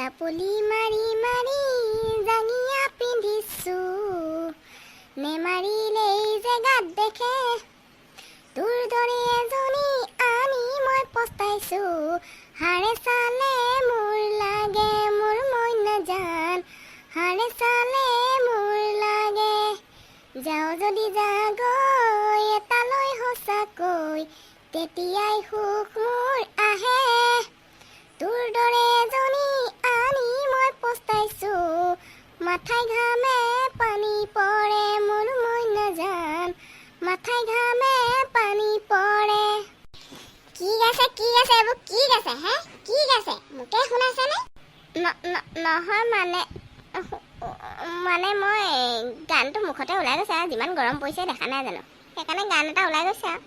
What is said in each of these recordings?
জাপলি মাৰি মাৰি জাঙিয়া পিন্ধিছো, নেমাৰিলেই জেগাত দেখে। তোৰ দৰে এজনী আনি মই পস্তাইছো। হাৰে চালে মোৰ লাগে, মোৰ মইনা জান, হাৰে চালে মোৰ লাগে। যাওঁ যদি যাগৈ এটালৈ সঁচাকৈ, তেতিয়াই সুখ মোৰ আহে। তোৰ দৰে এজনী আনি মই পস্তাইছো। মাথাই ঘামে পানী পৰে, মোৰ মইনা জান, মাথাই ঘামে পানী পৰে। কি গাইছে, কি গাইছে, এইবোৰ কি গাইছে হে? কি গাইছে, মোকে শুনাইছেনে? নহয়, মানে মানে মই গানটো মুখতে ওলাই গৈছে আৰু। যিমান গৰম পৰিছে দেখা নাই জানো? সেইকাৰণে গান এটা ওলাই গৈছে আৰু।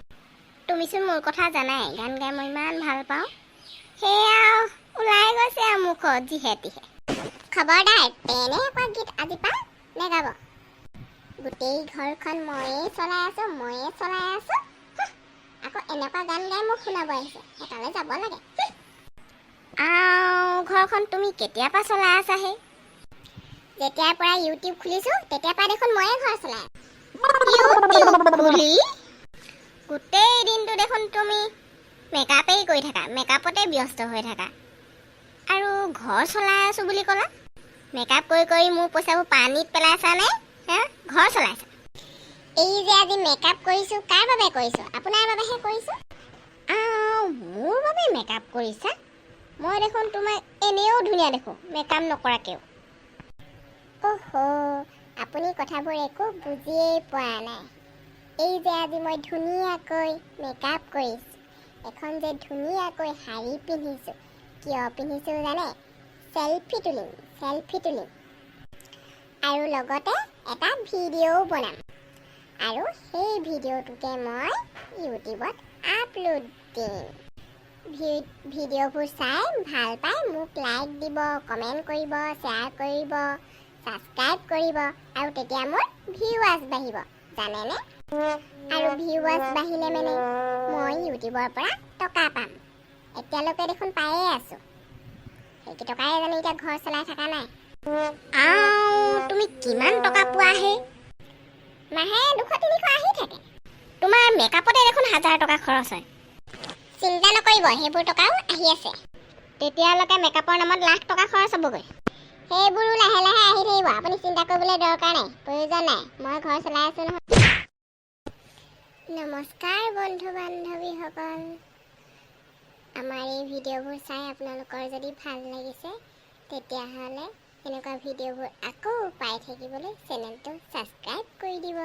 তুমিচোন মোৰ কথা জানাই, গান গাই মই ইমান ভাল পাওঁ। সেয়া ওলাই গৈছে আৰু মুখত যিহে তিহে। খবৰদাৰ, তেনেকুৱা গীত আজিৰ পৰা নেগাব। গোটেই ঘৰখন ময়ে চলাই আছো, ময়ে চলাই আছো, হুঁ, আকৌ এনেকুৱা গান গাই মোক শুনাব আহিছে। এটালৈ যাব লাগে। হুঁ। আও, ঘৰখন তুমি কেতিয়াৰ পৰা চলাই আছা হে? যেতিয়াৰ পৰা ইউটিউব খুলিছো, তেতিয়াৰ পৰা দেখোন ময়ে ঘৰ চলাই আছো। ইউটিউব খুলি গোটেই দিনটো দেখোন তুমি মেকআপেই কৰি থাকা, মেকআপতে ব্যস্ত হৈ থাকা আৰু ঘৰ চলাই আছো বুলি ক'লা। মেকআপ কৰি কৰি মোৰ পইচাবোৰ পানীত পেলাইছানে হে ঘৰ চলাইছা? এই যে আজি মেকআপ কৰিছোঁ, কাৰ বাবে কৰিছোঁ? আপোনাৰ বাবেহে কৰিছোঁ। আও, মোৰ বাবে মেকআপ কৰিছা? মই দেখোন তোমাক এনেও ধুনীয়া দেখোঁ মেকআপ নকৰাকেও। অহ, আপুনি কথাবোৰ একো বুজিয়েই পোৱা নাই। এই যে আজি মই ধুনীয়াকৈ মেকআপ কৰিছোঁ, এখন যে ধুনীয়াকৈ শাৰী পিন্ধিছোঁ, কিয় পিন্ধিছোঁ জানে? চেলফি তুলিম, চেলফি তুলিম আৰু লগতে এটা ভিডিঅ'ও বনাম আৰু সেই ভিডিঅ'টোকে মই ইউটিউবত আপলোড দিম। ভিডিঅ'বোৰ চাই ভাল পাই মোক লাইক দিব, কমেণ্ট কৰিব, শ্বেয়াৰ কৰিব, ছাবস্ক্ৰাইব কৰিব আৰু তেতিয়া মোৰ ভিউৱাৰ্ছ বাঢ়িব, জানেনে? আৰু ভিউৱাৰ্ছ বাঢ়িলে মানে মই ইউটিউবৰ পৰা টকা পাম। এতিয়ালৈকে দেখোন পায়ে আছোঁ। সেইকেইটকাৰে জানো এতিয়া ঘৰ চলাই থকা নাই? আও, তুমি কিমান টকা পোৱা হে? মাহে 200-300 আহি থাকে। তোমাৰ মেকআপতে দেখোন 1000 টকা খৰচ হয়। চিন্তা নকৰিব, সেইবোৰ টকাও আহি আছে। তেতিয়ালৈকে মেকআপৰ নামত লাখ টকা খৰচ হ'বগৈ। সেইবোৰো লাহে লাহে আহি থাকিব। আপুনি চিন্তা কৰিবলৈ দৰকাৰ নাই, প্ৰয়োজন নাই। মই ঘৰ চলাই আছোঁ নহয়। নমস্কাৰ বন্ধু বান্ধৱীসকল। আমাৰ এই ভিডিঅ'বোৰ চাই আপোনালোকৰ যদি ভাল লাগিছে, তেতিয়াহ'লে এনেকুৱা ভিডিঅ'বোৰ আকৌ পাই থাকিবলৈ চেনেলটো ছাবস্ক্ৰাইব কৰি দিব।